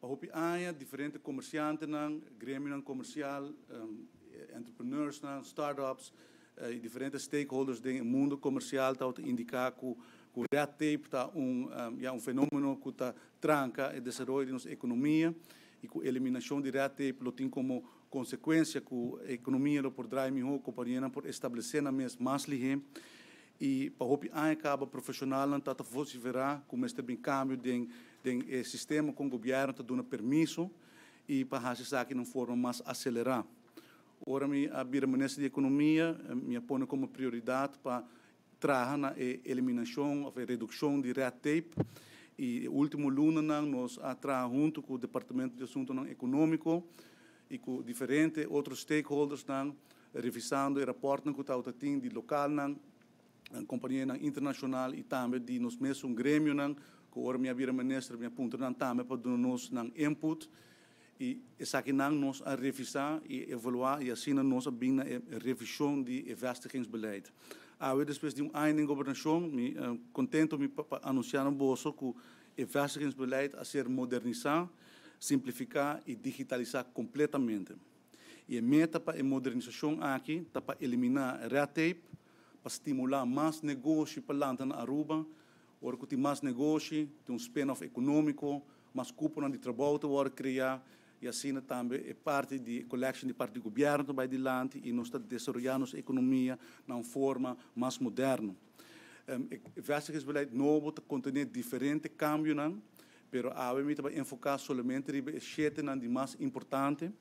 Pa hopi aña, diferente comerciantenan, gremionan comercial, entrepreneursnan, startups y diferente stakeholders den mundo comercial ta indica cu red tape ta un fenomeno cu ta tranca e desaroyo di nos economia y cu eliminacion di red tape lo tin como consecuencia cu e economia lo por draai miho, compania por establece na mes mas lihe. Y pa hopi aña caba profesionalnan ta vocifera cu mester bin cambio den sistema cu gobierno ta duna permiso y pa haci esaki den un forma mas acelera. Ora mi a bira minister di Economia, mi a pone como prioridad pa traha na eliminacion of reduccion di red tape y ultimo lunanan nos a traha hunto cu Departamento di Asunto Economico y cu diferente otro stakeholders nan, revisando e rapport cu ta tin di local nan, compania internacional y tambe di nos mes gremio nan, cu ora mi a bira minister mi a puntra nan tambe pa duna nos nan input y esaki nan nos a revisa y evalua y asina nos a bin na revision di vestigingsbeleid. Awe, despues di un aña di gobernacion, mi contento mi pa anuncia na boso cu e vestigingsbeleid a ser modernisa, simplifica y digitalisa completamente. Y e meta pa e modernisacion aki ta pa elimina red tape, pa stimula mas negoshi pa lanta na Aruba. Ora cu tin mas negoshi, tin un spin-off economico, mas cupo di trabou ta wordo crea y asina tambe e parti di collection di parti di gobierno bay dilanti y nos ta desaroyando nos economia di un forma mas moderno. E vestigingsbeleid nobo ta contene diferente cambionan, pero awe mi ta enfoca solamente riba e siete nan di mas importante.